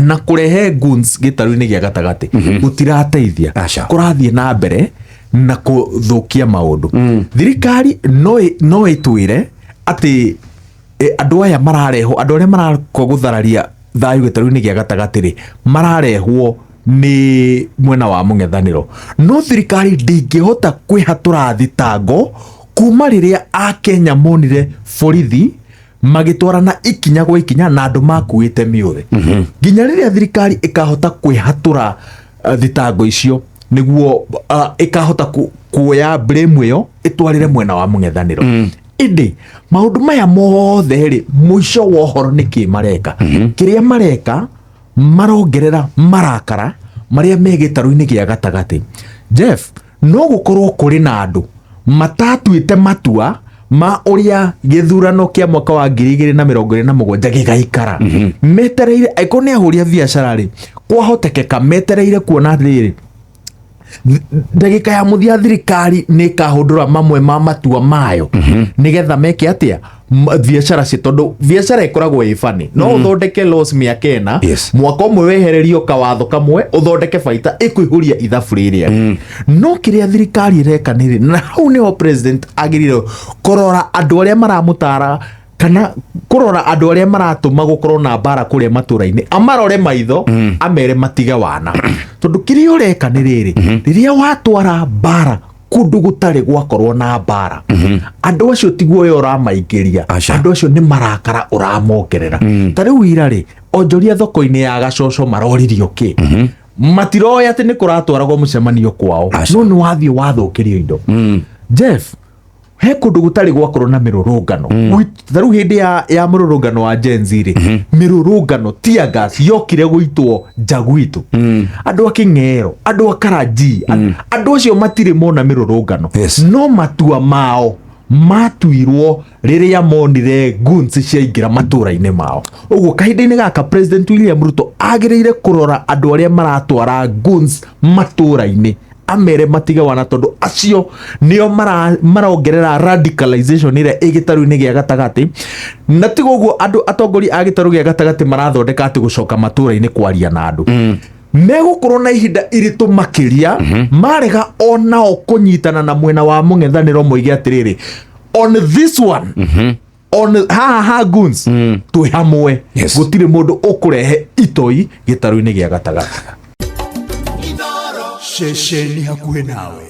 Na kũrehe goons gĩtarũ-inĩ gĩa gatagatĩ gũtirateithia. Aca. Kũrathiĩ na mbere na kũthũkia maũndũ. Thirikari no ĩtwĩre atĩ andũ aya mararehwo, andũ arĩa marakwo gũthararia thayũ gĩtarũ-inĩ gĩa gatagatĩ rĩ, mararehwo nĩ mwena wa mũng'ethanĩro, no thirikari ndĩngĩhota kwĩhatũra thitango kuma rĩrĩa akenya monire borithi magĩtwarana ikinya gwa ikinya na andũ makuĩte mĩũthĩ. Nginya rĩrĩa thirikari ĩkahota kwĩhatũra thitango icio, nĩguo ĩkahota kuoya blame ĩyo ĩtwarĩre mwena wa mũng'ethanĩro. Ĩndĩ maũndũ maya mothe rĩ, mũico wa ũhoro nĩ kĩ mareka? Kĩrĩa mareka, marongerera marakara marĩa me gĩtarũ-inĩ gĩa gatagatĩ. Jeff, no gũkorwo kũrĩ na andũ matatuĩte matua ma ũrĩa gĩthurano kĩa mwaka wa 2027 gĩgaikara, metereire angĩkorwo nĩ ahũri a biacara rĩ, kwahotekeka metereire kuona rĩrĩ ndagĩka ya mũthia thirikari nĩ ĩkahũndũra mamwe ma matua mayo, nĩgetha meke atĩa biacara ci, tondũ biacara ĩkoragwo ĩ bani, no ũthondeke loss mĩaka 4, mwaka ũmwe wehererio kawatho kamwe ũthondeke baita ĩkũihũria ithabu rĩrĩa. No kĩrĩa thirikari ĩreka nĩ rĩ, na hau nĩho president agĩrĩire kũrora andũ arĩa maramũtara kana kũrora andũ arĩa maratũma gũkorwo na mbara kũrĩa matũra-inĩ, amarore maitho, amere matige wana, tondũ kĩrĩa ũreka nĩ rĩrĩ, rĩrĩa watwara mbara kũndũ gũtarĩ gwakorwo na mbara, andũ acio tiguoya ũramaingĩria. Aca. Andũ acio nĩ marakara ũramongerera. Ta rĩu ira rĩ, onjoria thoko-inĩ ya Gacoco maroririo kĩ? Matiroĩ atĩ nĩ kũratwaragwo mũcemanio kwao. Aca. No nĩ wathiĩ wathũkĩrio indo. Jeff, he kũndũ gũtarĩ gwakorwo na mĩrũrũngano. Ta rĩu hĩndĩ ya mũrũrũngano wa Gen Z rĩ, mĩrũrũngano, tear gas yokire gũitwo nja gwitũ. Andũ a Kĩng'ero, andũ a Karanji, andũ acio matirĩ mona mĩrũrũngano. No matua mao matuirwo rĩrĩa monire goons ciaingĩra matũra-inĩ mao. Ũguo kahinda-inĩ gaka President William Ruto agĩrĩire kũrora andũ arĩa maratwara goons matũra-inĩ, amere matige wana, tondũ acio nĩo marongerera radicalization ĩrĩa ĩ gĩtarũ-inĩ gĩa gatagatĩ. Na tiga ũguo, andũ atongoria a gĩtarũ gĩa gatagatĩ marathondeka atĩ gũcoka matũra-inĩ kwaria na andũ, megũkorwo na ihinda iritũ makĩria marega onao kũnyitana na mwena wa mũng'ethanĩro, moige atĩrĩrĩ, on this one, on haha ha goons, twĩ hamwe. Gũtirĩ mũndũ ũkũrehe itoi gĩtarũ-inĩ gĩa gatagatĩ. Ceceni hakuhĩ nawe.